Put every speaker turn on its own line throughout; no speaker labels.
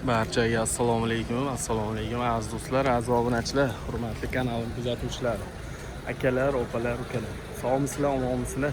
Barchaga assalomu alaykum, assalomu alaykum aziz do'stlar, aziz obunachilar, hurmatli kanalim kuzatuvchilari, akalar, opalar, ukalar. Sog'misizlar, omonmisizlar?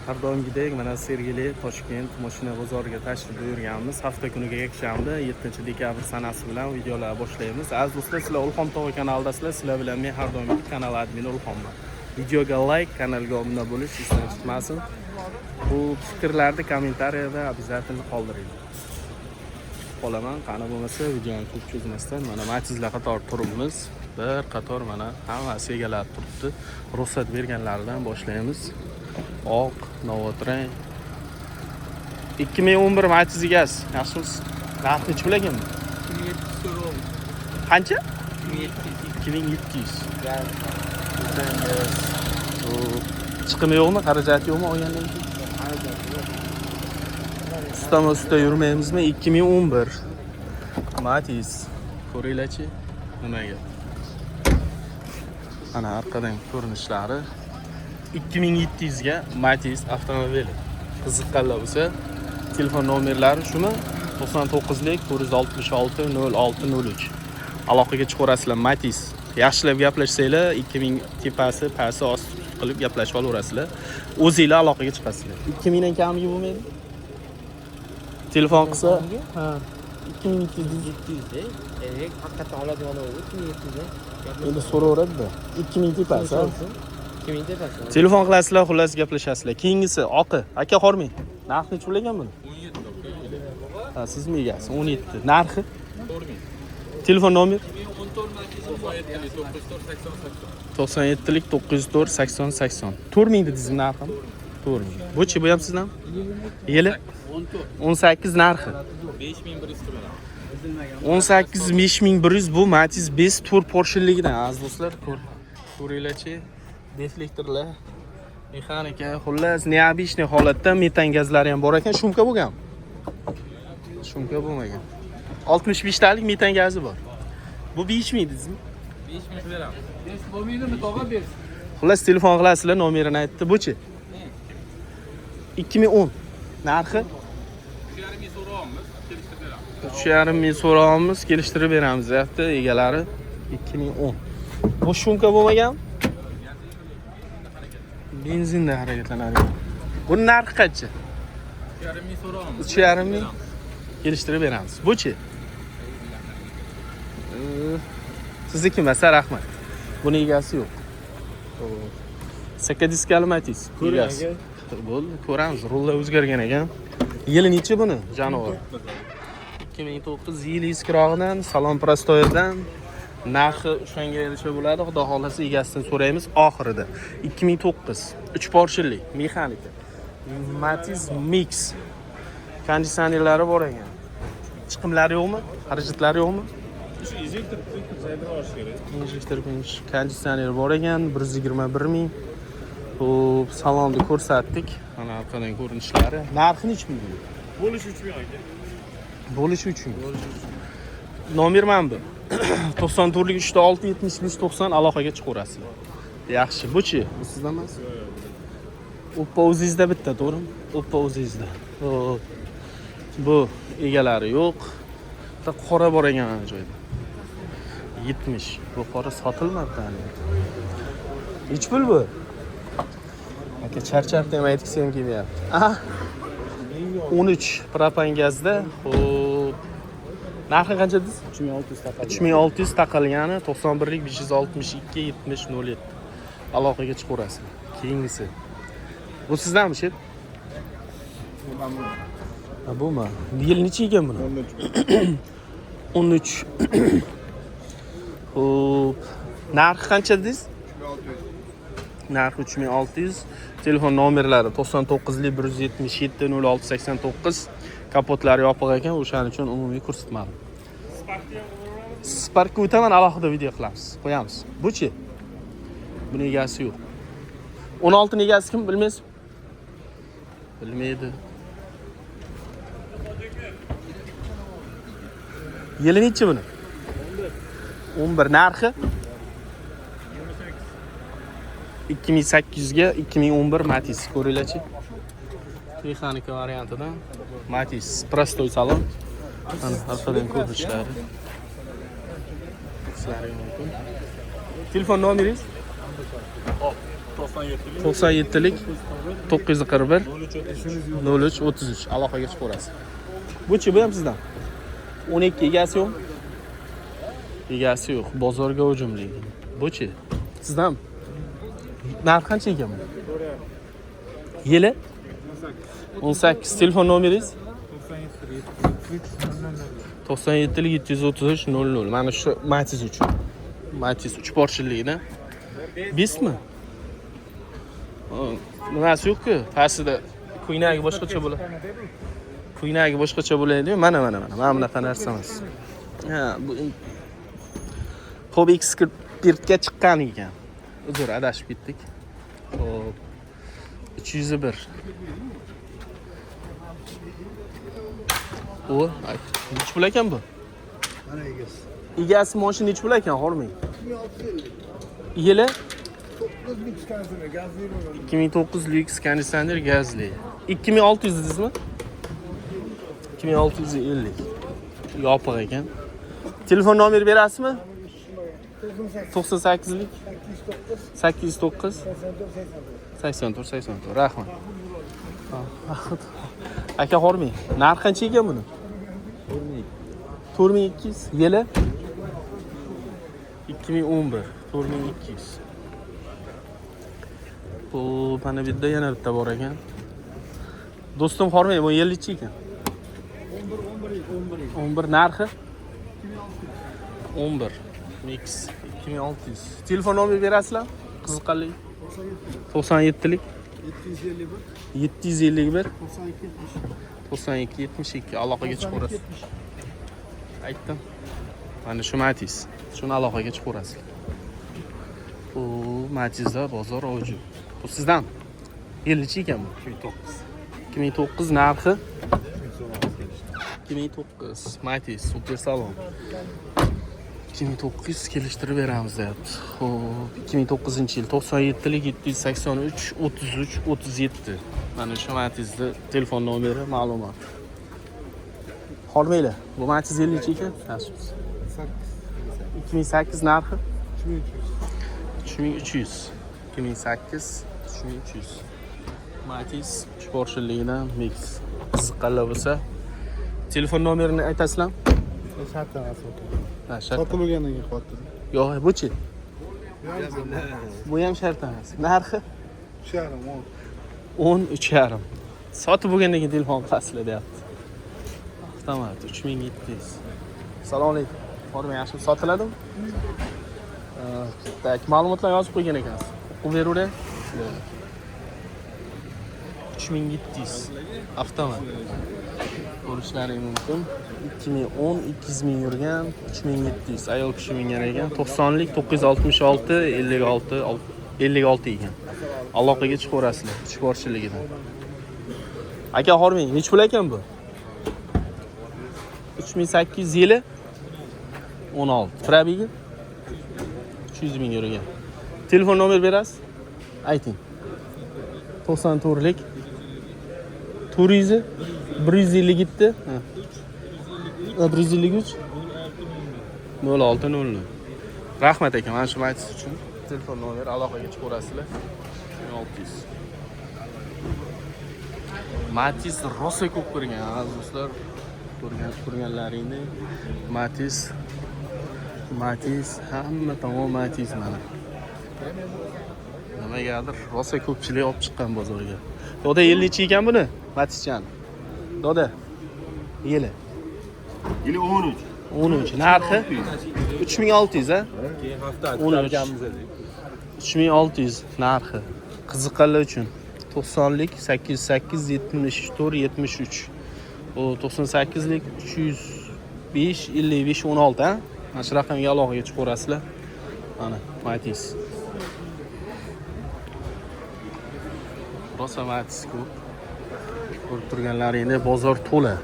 Har doimgidek mana Sergeli, Toshkent mashina bozoriga tashrif buyurganmiz. Hafta kuniga yakshanba, 7 dekabr sanasi bilan videolar boshlaymiz. Aziz do'stlar, sizlar Ulxon tog'a kanalidasizlar. Sizlar bilan men har doimgidek kanal admini Ulxonman. Videoga like, kanalga obuna bo'lish esdan chiqmasin. Bu fikrlarni kommentariyada обязательно qoldiring. Qolaman, qani bo'lmasa videoni ko'p cho'zmasdan mana Matizlar qator turibmiz. Bir qator mana hammasi egalab turibdi. Ruxsat berganlaridan boshlaymiz. Oq, Novotrang. 2011 Matiz egasi. Yaxshimisiz? Narxi necha pul ekan bu?
2700 so'rov.
Qancha?
2700.
2700. Bu chiqimi yo'qmi, xarajati yo'qmi olgandan keyin? Ustama usta yurmaymizmi? 2011 Matiz. Ko'ringlarchi, nima gap. Mana orqadan ko'rinishlari. 2700 ga Matiz avtomobili. Qiziqqanlar bo'lsa, telefon nomerlari shumi? 99lik 466 0603. Aloqaga chiqaverasizlar Matiz. Yaxshilab gaplashsanglar, 2000 tepasi, pasi osti qilib gaplashib olaverasizlar. O'zinglar aloqaga chiqasizlar. 2000 dan kamiga bo'lmaydi. Telefon qilsa, ha, 2200
700 de. Evet, hakikaten oladigan oldi 2700 de.
Endi so'raveradi-da. 2000 tepasi. Ha?
2000 tepasi.
Telefon qilasizlar, xullas gaplashasizlar. Keyingisi oqi. Aka hormang. Narxi necha pul ekan buni?
17
Ha, sizmi egasi? 17. Narxi? Telefon nomer?
97
97lik 904 80 80. 4000 dedingizmi narxini? 4000. Bu-chi, bu ham sizdan? Yili? 18 narxi.
5100 qilib.
18 5100 bu Matiz 5 to'rt porshinligidan aziz do'stlar ko'ringlarchi, deflektorlar, mexanika, xullas необычный holatda, metan gazlari ham bor ekan. Шумка bo'lgan, шумка bo'lmagan. 65 talik metan gazi bor. Bu 5000 dedingizmi?
5000 qilib beramiz.
Bo'lmaydimi, tog'a, bersin.
Xullas telefon qilasizlar, nomerini aytdi. Buchi 2010, narxi?
3,5 ming so'rayapmiz, kelishtirib beramiz.
3,5 ming so'rayapmiz, kelishtirib beramiz deyapti egalari. 2010. Bu шумка bo'lmagan, benzinda harakatlanadi. Buni narxi qancha?
3,5 ming so'rayapmiz.
3,5 ming, kelishtirib beramiz. Buchi sizniki emas, rahmat, buni egasi yo'q. Saka diskali Matiz egasi bo'ldi, ko'ramiz. Rullar o'zgargan ekan. Yili nechi buni, jonivor? 2009 yil, eskirog'idan, salon простой idan. Narxi o'shanga yarasha bo'ladi, xudo xohlasa, egasidan so'raymiz oxirida. 2009, 3 porshinli, mexanika Matiz Mix, konditsionerlari bor ekan. Chiqimlari yo'qmi, xarajatlari yo'qmi?
Shu injektor, injektor olish kerak.
Injektor, konditsioner bor ekan. 121 ming. Xo'p, salonni ko'rsatdik, mana orqadan ko'rinishlari. Narxi nechi pul bu?
Bo'lishi 3000 aka.
Bo'lishi uchun nomer mana bu: 94lik 3 6 75 90. Aloqaga chiqaverasizlar. Yaxshi, buchi, bu sizdan emas. Oppa o'zingizda bitta, to'g'rimi? Oppa o'zingizda. Xo'p, bu egalari yo'q. Bitta qora bor ekan ana joyda, 70. Bu qora sotilmabdi hali. Nechi pul bu, aka? Charchabdi ham, aytgisi ham kelmayapti. Aha, 13 propan gazda. Xo'p, narxi qancha dedingiz?
3600 taqalgan.
3600 taqalgani. 91lik 562 70 07, aloqaga chiqaverasizlar. Keyingisi, bu sizdanmi, shef? Ha, bumi? Yil necha ekan buni? 13. Xo'p, narxi qancha dedingiz? Narxi 3600. Telefon nomerlari 99lik 177 06 89. Kapotlari yopiq ekan, o'shaning uchun umumiy ko'rsatmadim. Sparkka o'taman, alohida video qilamiz, qo'yamiz. Buchi, buni egasi yo'q. 16 egasi kim, bilmaysiz? Bilmaydi. Yili nechi buni? 11. Narxi 2800 ga 2011 Matiz, ko'ringlarchi. Mexanika variantidan Matiz, простой salon. Mana arqadan ko'rinishlari. Ko'rishlari mumkin. Telefon nomeringiz?
Hop, 97lik
97lik 941 03 33 aloqaga chiqaverasiz. Buchi, bu ham sizdan. 12 egasi yo'q. Egasi yo'q. Bozorga hujumli. Buchi sizdan. Narxi qancha ekan bu? Yili? 18. Telefon nomeringiz? 97 733 00. Mana shu Matiz uchun. Matiz 3 porshillikda. Besmi? Nimasi yo'q-ku? Pastida kuynagi boshqacha bo'ladi. Kuynagi boshqacha bo'ladi-yu. Mana mana mana. Mana bunaqa narsa emas. Ha, bu Xo'p, X41 ga chiqqan ekan. Uzr, adashib ketdik. Xo'p. 301. O, ay, nechi pul ekan bu?
Mana egasi.
Egasi mashina nechi pul ekan, hormang. Yili
9 lyuks konditsioner, gazli bo'lgan.
2009 lyuks konditsioner gazli. 2600 dedingizmi? 2650. Yopiq ekan. Telefon nomeri berasizmi?
98
98lik
809
809
84 84.
84 84. Rahmat. Rahmat. Aka hormang. Narxi qancha ekan buni? 4200. Yili 2011 4200. Bu mana bu yerda yana bitta bor ekan. Do'stim hormang, bu yil nechi ekan?
11 11 11.
11 narxi? 11 Mix 2600. Telefon nomeri berasizlar? Qiziqqanlik. 97lik
751
751
92
92 72 aloqaga chiqaverasiz. Aytdim. Mana shu Matiz. Shuni aloqaga chiqaverasiz. Bu Matizda bozor oju. Bu sizdan. Yil nechi ekan bu?
2009.
2009 narxi 2009 Matiz super salon. 2900 kelishtirib beramiz deyapti. Xo'p, 2009-yil 97lik 783 33 37. Mana shu Matizni telefon nomeri ma'lumot. Hormanglar. Bu Matiz 52 ekan. Yaxshimiz.
8
2008 narxi
3300.
3300. 2008 3300. Matiz 3 porshilligidan mix. Qiziqqanlar bo'lsa telefon nomerini aytasizlarmi?
Shart emas aka.
Ha, shart.
Sotib bo'lgandan keyin qilyapti.
Yo'q, buchi? Bu ham shart emas. Narxi
3,5 10.
13,5. Sotib bo'lgandan keyin telefon qilasizlar deyapti. Avtomat 3700. Assalomu alaykum. Forma yaxshimi? Sotiladimi? Так, ma'lumotlar yozib qo'ygan ekansiz. O'qib beravering. 3700. Avtomat. Ko'rishlaring mumkin. 2010 200 ming yurgan, 3700 ayol kishi mingan ekan. 90lik 966 56 56 ekan. Aloqaga chiqaverasizlar, uch porshiligidan. Aka hormang, nechi pul ekan bu? 3800 yili 16. Пробег i 300 ming yurgan. Telefon nomer berasiz? Ayting. 94lik 400 157 ha. 153 06 00. Rahmat aka, mana shu aytish uchun telefon nomeri aloqaga chiqaverasizlar. 1600. Matiz rosa ko'p ko'rgan, aziz do'stlar. Ko'rganlaringni Matiz Matiz hamma tomon Matiz mana. Nimagadir rosa ko'pchilik olib chiqqan bozorga. Doda yil nechi ekan buni? Matizchani. Doda. Yili.
Yili 13.
13. Narxi 3600 a?
Keyin hafta
13. 3600 narxi. Qiziqqanlar uchun 90lik 808 74 73. Bu 98lik 305 55 16 a? Mana shu raqamga aloqaga chiqaverasizlar. Mana Matiz. Rosa Matiz ko'p. Ko'rib turganlaringni bozor to'la.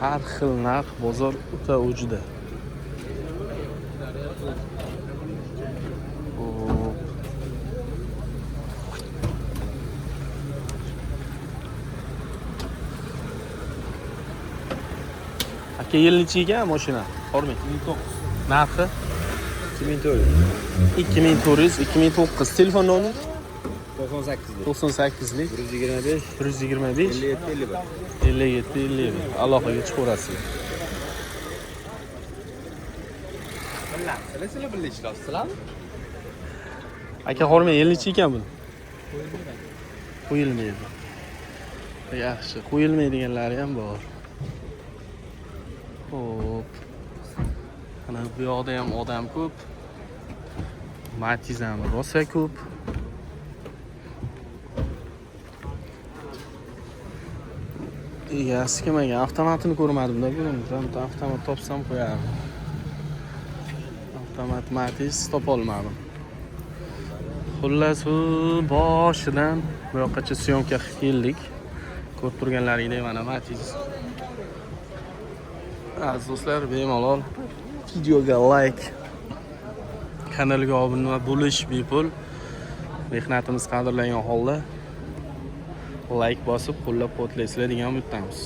Har xil narx bozor o'ta ujida. Xo'p. Aka, yil nechi ekan mashina? Hormang.
2009.
Narxi?
2400.
2400, 2009. Telefon nomeri?
98.
98lik
125
125
57 51.
57 51. Aloqaga chiqaverasizlar.
Sizlar birga ishlayapsizlarmi?
Aka, hormang, yil nechi ekan buni? Qo'yilmaydi. Yaxshi, qo'yilmaydiganlari ham bor. Xo'p. Mana bu yoqda ham odam ko'p. Matiz ham rosa ko'p. Egasi kim ekan? Avtomatini ko'rmadim-da bugun. Bironta avtomat topsam qo'yardim. Avtomat Matiz topolmadim. Xullas, u boshidan bu yoqqacha съёмка qilib keldik. Ko'rib turganlaringdek mana Matiz. Aziz do'stlar, bemalol videoga like, kanalga obuna bo'lish bepul. Mehnatimiz qadrlangan holda like bosib qo'llab-quvvatlaysizlar degan umiddamiz.